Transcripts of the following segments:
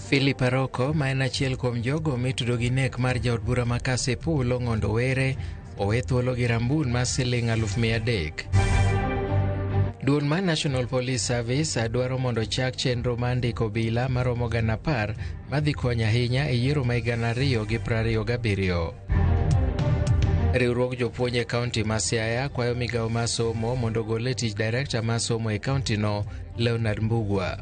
Philip Aroko ma en achiel kuom jogo mitudo gi nek mar jaod bura ma Kasipul Ong'ondo Were owe thuolo gi rambun mar siling 300,000. Duol mar National Police Service dwaro mondo ochak chenro mar ndiko obila maromo 10,000 madhi konyo ahinya e yiero ma 2027. Riwruog jopuonj e kaunti ma Siaya kwayo migawo mar somo mondo ogol e tich director mar somo e kauntino Leonard Mbugua.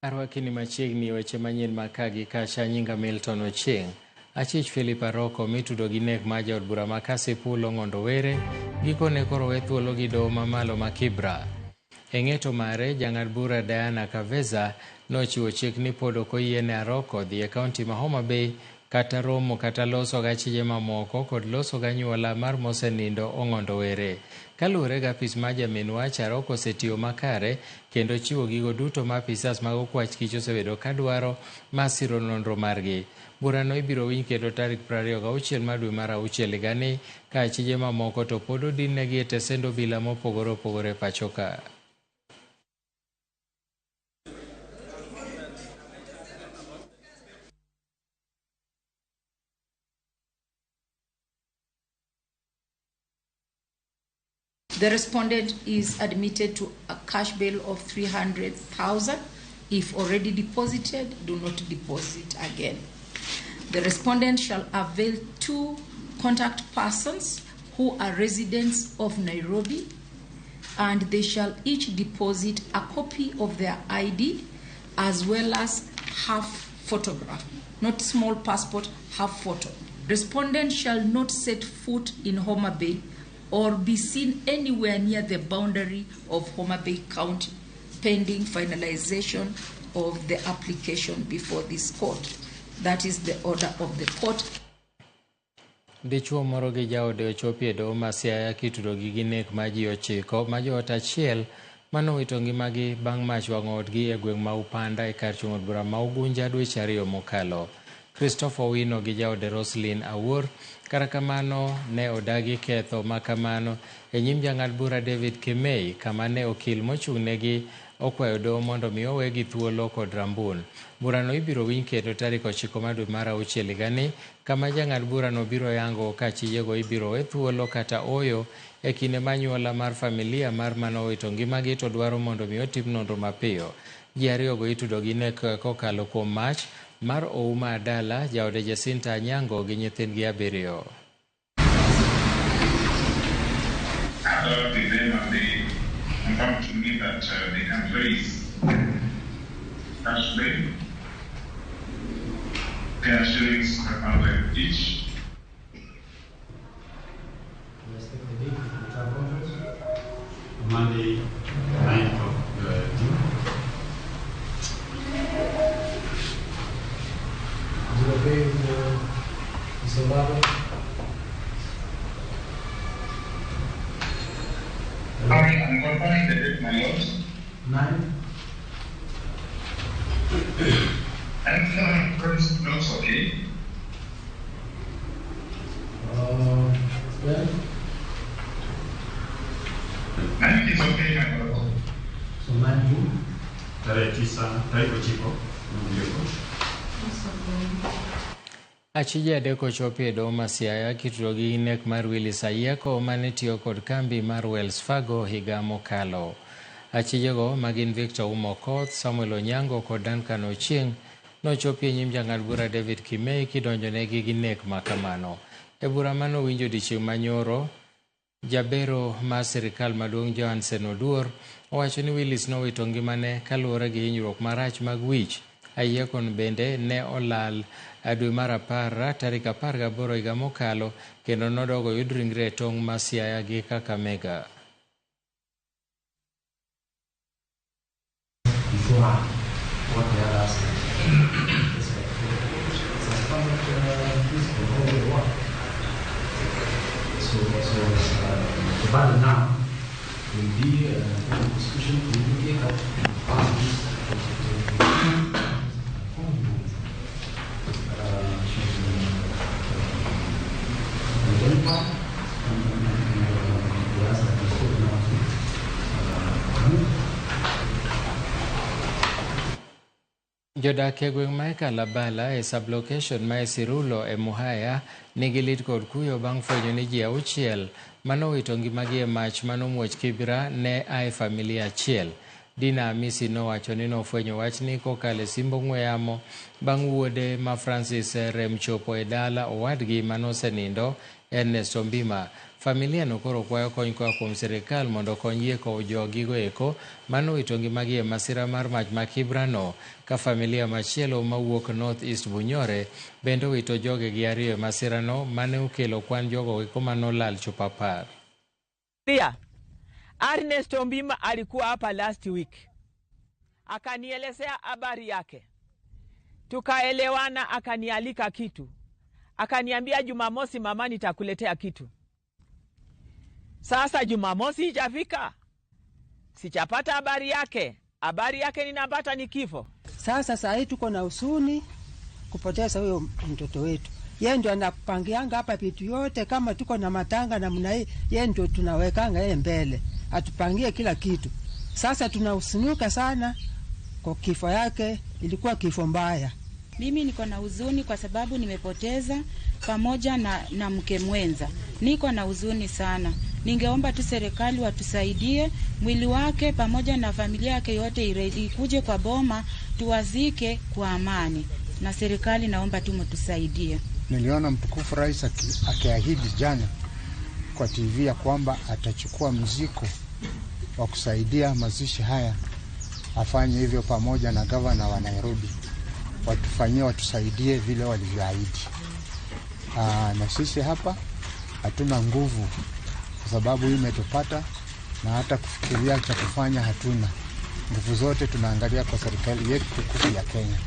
Arwaki ni machiegni weche manyien ma ka gi kacha nyinga Milton Ochieng. Achich Philip Aroko mitudo gi nek mar jaod bura ma Kasipul Ong'ondo Were gikone koro we thuolo gi doho mamalo ma Kibra. E ng'eto mare, jang'ad bura Diana Kaveza nochiwo chik ni pod ok oyiene Aroko dhi e kaunti ma Homa Bay kata romo kata loso gi achije mamoko kod loso gi anyuola mar mosenindo Ong'ondo Were. Kaluwore gi apis mar jamin wach, Aroko osetiyo makare kendo chiwo gigo duto ma apisas mag okwach kich osebedo kadwaro mar siro nonro margi. Burano ibiro winj kendo tarik 26 mar dwe mar auchiel higani ka achije mamoko to pod odinnegi e tesend obila mopogore opogore e pacho ka. The respondent is admitted to a cash bail of 300,000. If already deposited, do not deposit again. The respondent shall avail 2 contact persons who are residents of Nairobi, and they shall each deposit a copy of their ID as well as half photograph, not small passport, half photo. Respondent shall not set foot in Homa Bay or be seen anywhere near the boundary of Homa Bay County pending finalization of the application before this court. That is the order of the court. Dichuo moro gi jaode ochopi e doho ma Siaya kitudogi gi nek ma ji 9 ma joot achiel manowito ngimagi bang' mach wang'o odgi e gweng' ma Upanda e kar chung' od bura ma Ugunja dweche 2 mokalo. Christopher Owino gi jaode Roslyn Awuor kata kamano ne odagi ketho ma kamano e nyim jang'ad bura David Kemei kama ne okil mochung'negi okwayo doho mondo mi owegi thuolo kod rambun. Burano ibiro winj kendo tarik 9 mar dwe mar auchiel higani kama jang'ad burano biro yango ka achijego ibiro we thuolo kata oyo e kinde ma anyuola mar familia mar manowito ngimagi to dwaro mondo mi otim nonro mapiyo. Ji ariyogo itudo gi nek kokalo kuom mach mar Ouma Adala, jaode Jacinta Anyango gi nyithindgi 7. Adopted them and they confirmed to me that they can raise cash bail, 10 shillings 500 each. Let's take the date for the travel conference. Monday, 9th of June. Is it okay with Mr. Baba? Sorry, I'm confirming the date, my lord. 9? And first looks okay. 10? 9 is okay, my lord. So 9 June? Tarehe 9, tarehe 9, ndio. Achije 3 ochopi e doho ma Siaya kitudo gi nek mar Willis Ayieko mane tiyo kod kambi mar Wells Fargo higa mokalo. Achijego ma gin Victor Umo Okoth, Samuel Onyango kod Duncan Ochieng nochopi e nyim jang'ad bura David Kimei kidonjonegi gi nek ma kamano. E bura manowinjo odiechieng' manyoro, jabero mar sirikal maduong' Johansen Oduor owacho ni Willis nowito ngimane kaluwore gi hinyruok marach mag wich. Ayieko bende ne olal dwe mar 10 tarik 18 higa mokalo kendo nodogo yud ringre e tong' ma Siaya gi Kakamega. Beforehand, what the others expect. It's a standard principle all over the world. So the burden now will be the prosecution to indicate that the should be identified, and the others that we spoke now to Jodak e gweng' ma e Kalabala e sub-location ma Esirulo e Muhaya nigi lit kod kuyo bang' fwenyo ni ji 6 manowito ngimagi e mach manomuoch Kibra ne a e familia achiel. Dina Amisi nowacho ni nofwenyo wachni kokalo e simb ong'we yamo bang' wuode ma Francis rem chopo e dala owadgi manosenindo Ernest Ombima. Familia no koro kwayo kony koa kuom sirikal mondo okony yie kowo jogigo eko manowito ngimagi e masira mar mach ma Kibra no, ka familia machielo mawuok North East Bunyore bende owito jogegi 2 e masira no mane okelo kwan jogo eko manolal chopo 10. Ernest Ombima alikuwa hapa last week, akanielezea habari yake, tukaelewana, akanialika kitu, akaniambia Jumamosi mama, nitakuletea kitu. Sasa Jumamosi hijafika, sijapata habari yake. Habari yake ninapata ni kifo. Sasa saa hii tuko na huzuni kupoteza huyo mtoto wetu. Yeye ndio anapangianga hapa vitu yote, kama tuko na matanga namna hii, yeye ndio tunawekanga yeye mbele, atupangie kila kitu. Sasa tunahuzunika sana kwa kifo yake, ilikuwa kifo mbaya. Mimi niko na huzuni kwa sababu nimepoteza pamoja na mke mwenza. Niko na huzuni sana. Ningeomba tu serikali watusaidie, mwili wake pamoja na familia yake yote ikuje kwa boma, tuwazike kwa amani. Na serikali naomba tu mtusaidie. Niliona mtukufu rais akiahidi jana kwa TV ya kwamba atachukua mzigo wa kusaidia mazishi haya, afanye hivyo pamoja na gavana wa Nairobi, watufanyie, watusaidie vile walivyoahidi. Na sisi hapa hatuna nguvu kwa sababu hii imetupata, na hata kufikiria cha kufanya hatuna nguvu. Zote tunaangalia kwa serikali yetu tukufu ya Kenya.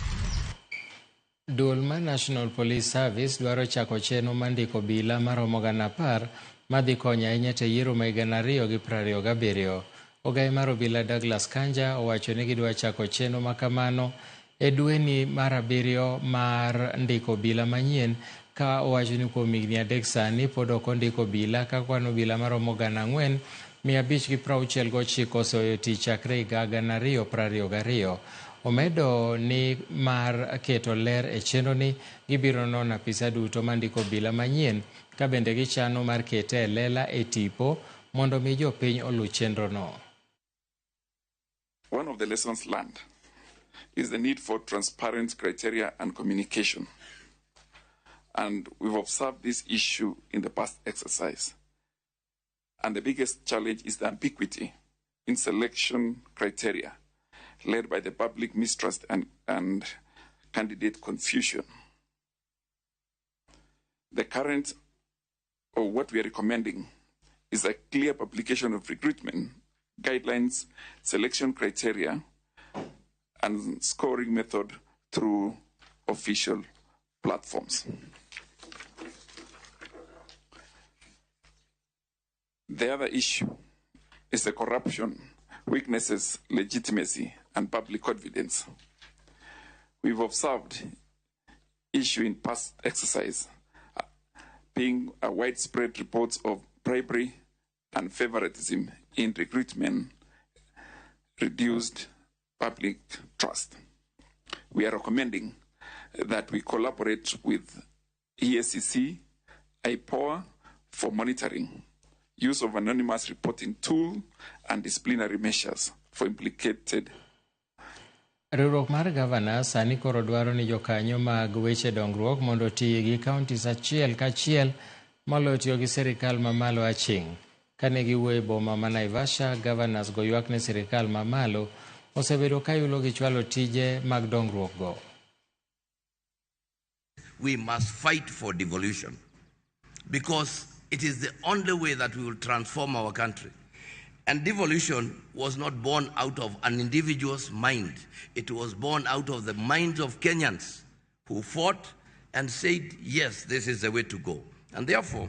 Duol mar National Police Service dwaro chako chenro mar ndiko obila maromo 10,000 madhi konyo ahinya e yiero ma 2027. Ogai mar obila Douglas Kanja owacho ni gidwa chako chenro makamano e dweni mar 7 mar ndiko obila manyien, ka owacho ni kuom higni 3 sani pod ok ondiko obila ka kwan obila maromo 4,569 oseweyo tich chakre higa 2022. Omedo ni mar keto ler e chenro ni gibiro nono apisa duto mandiko obila manyien, ka bende gichano mar kete e lela e tipo mondo mi jopiny oluw chenro no. One of the lessons learned is the need for transparent criteria and communication. And we've observed this issue in the past exercise. And the biggest challenge is the ambiguity in selection criteria, led by the public mistrust and candidate confusion. The current, or what we are recommending, is a clear publication of recruitment guidelines, selection criteria, and scoring method through official platforms. The other issue is the corruption, weaknesses, legitimacy, and public confidence. We've observed issue in past exercise being a widespread reports of bribery and favoritism in recruitment, reduced public trust. We are recommending that we collaborate with EACC, IPOA for monitoring, use of anonymous reporting tool, and disciplinary measures for implicated. Riwruok mar gavana sani koro dwaro ni jokanyo mag weche dongruok mondo oti gi counties achiel kachiel moloyo tiyo gi sirikal mamalo aching'. Kane giwuoyo e boma ma Naivasha, governors go ywak ne sirikal mamalo osebedo ka yulo gi chwalo tije mag dongruok go. We must fight for devolution because it is the only way that we will transform our country. And devolution was not born out of an individual's mind. It was born out of the minds of Kenyans who fought and said, yes, this is the way to go. And therefore,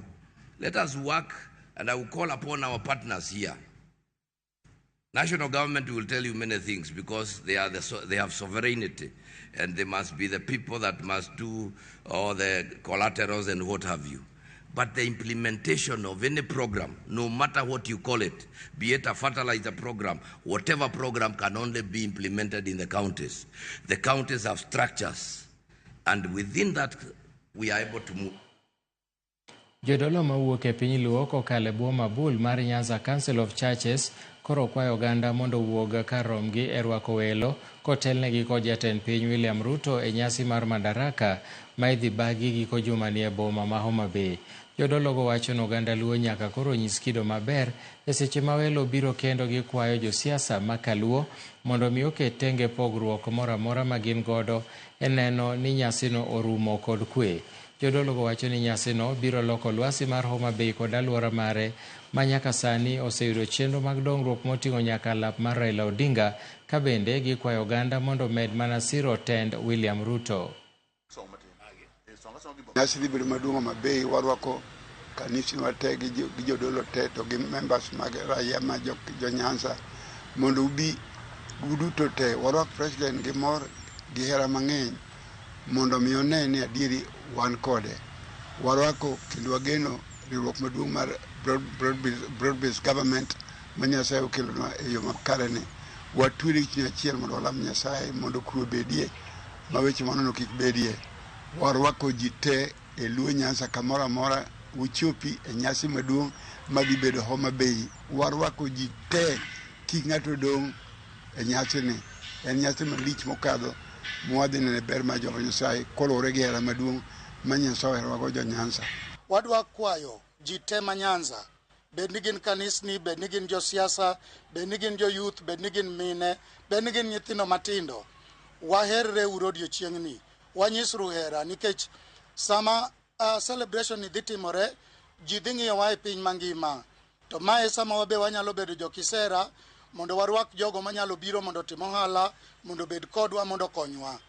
let us work, and I will call upon our partners here. National government will tell you many things because they have sovereignty, and they must be the people that must do all the collaterals and what have you. But the implementation of any program, no matter what you call it, be it a fertilizer program, whatever program can only be implemented in the counties. The counties have structures, and within that, we are able to move. Jodolo mawuok e piny Luo kokalo e bwo mabul mar Nyanza Council of Churches koro kwayo oganda mondo owuog kar romgi e rwako welo kotelnegi kod jatend piny William Ruto e nyasi mar Madaraka ma idhi bagi giko jumani e boma ma Homa Bay. Jodologo wacho ni oganda Luo nyaka koro nyis kido maber e seche ma welo biro kendo gikwayo josiasa ma kaluo mondo mi oket tenge pogruok moro amora ma gin godo e neno ni nyasino orumo kod kwe. Jodologo wacho ni nyasino biro loko lwasi mar Homa Bay kod alwora mare ma nyaka sani oseyudo chenro mag dongruok moting'o nyaka lap mar Raila Odinga ka bende gikwayo oganda mondo omed mana siro tend William Ruto. Nyasi dhi bedo maduong' Homa Bay, warwako kanisni wa te gi jodolo te to gi members mag raia ma jo Nyanza mondo ubi uduto te warwak president gi mor gi hera mang'eny mondo mi one ni adieri wan kode. Warwako kendo wageno riwruok maduong' mar broad based government ma Nyasaye okelonwa e yo makare ni. Watwere gi chuny achiel mondo walam Nyasaye mondo kwe obedie ma weche manono kik bedie. Warwako ji te e Luo Nyanza kamoro amora uchopi e nyasi maduong' madhi bedo Homa Bay. Warwako ji te kik ng'ato dong' e nyasini. En nyasi malich mokadho mwadhi nene ber mar Jehova Nyasaye koluwore gi hera maduong' ma Nyasaye oherowago jo Nyanza. Wadwa kwayo ji te ma Nyanza, bed ni gin kanisni, bed ni gin josiasa, bed ni gin jo youth, bed ni gin mine, bed ni gin nyithindo matindo, waherre uru odiochieng'ni, wanyisru hera nikech sama celebration ni dhi timore, ji dhi ng'iyowa e piny mangima. To mae sama wabe wanyalo bedo jokisera mondo warwak jogo manyalo biro mondo otim ohala, mondo obed kodwa, mondo okonywa.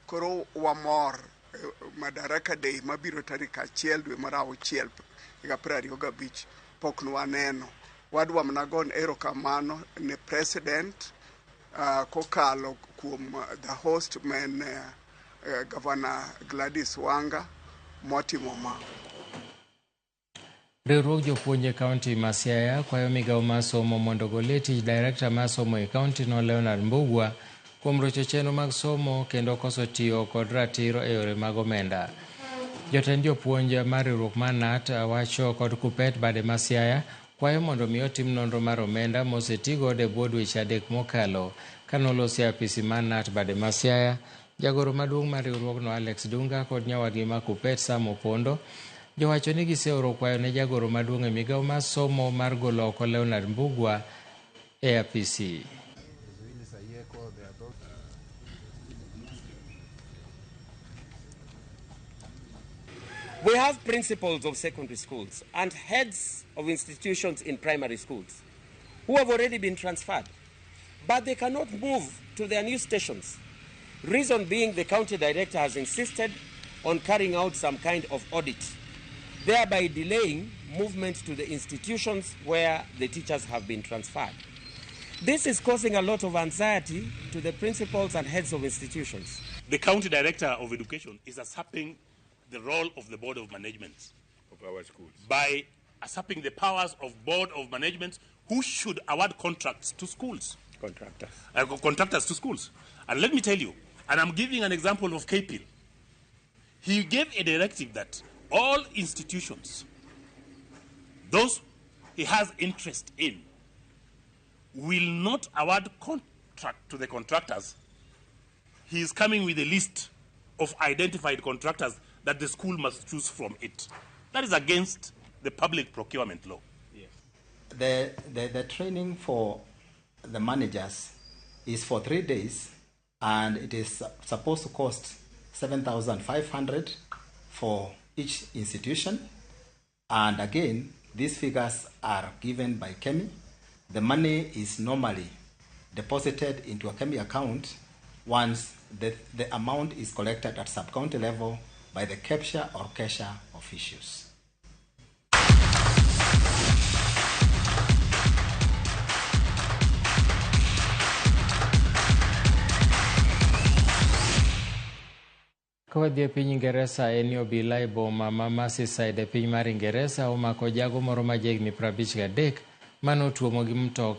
Koro wamor Madaraka Day mabiro tarik 1 dwe mar 6 higa 2025 pok nwaneno. Wadwa mana gon erokamano ne president kokalo kuom the host man Governor Gladys Wanga motimo ma. Riwruog jopuonj e kaunti ma Siaya kwayo migawo mar somo mondo ogol e tich director mar somo e kaunti no Leonard Mbugua kuom rocho chenro mag somo kendo koso tiyo kod ratiro e yore mag omenda. Jotend jopuonj mar riwruok mar KNUT wacho kod KUPPET bade ma Siaya kwayo mondo mi otim nonro mar omenda mosetigodo e bwo dweche 3 mokalo. Kanolosi e apisi mar KNUT bade ma Siaya, jagoro maduong' mar riwruogno Alex Dunga kod nyawadgi ma KUPPET Sam Opondo jowacho ni giseoro kwayo ne jagoro maduong' e migawo mar somo mar golo oko Leonard Mbugua e apisi. We have principals of secondary schools and heads of institutions in primary schools who have already been transferred, but they cannot move to their new stations. Reason being, the county director has insisted on carrying out some kind of audit, thereby delaying movement to the institutions where the teachers have been transferred. This is causing a lot of anxiety to the principals and heads of institutions. The county director of education is usurping the role of the board of management of our schools by usurping the powers of board of management who should award contracts to schools. Contractors. Contractors to schools. And let me tell you, and I'm giving an example of KPIL. He gave a directive that all institutions, those he has interest in, will not award contract to the contractors. He is coming with a list of identified contractors that the school must choose from it. That is against the public procurement law. Yes. The training for the managers is for 3 days, and it is supposed to cost 7,500 for each institution. And again, these figures are given by KEMI. The money is normally deposited into a KEMI account once the amount is collected at sub-county level by the KEPSHA or KESHA officials. Ka wadhi e piny Ingeresa en ni obila e boma ma Merseyside e piny mar Ingeresa omako jago moro ma jahigni 53 mane otuomo gi mtoka.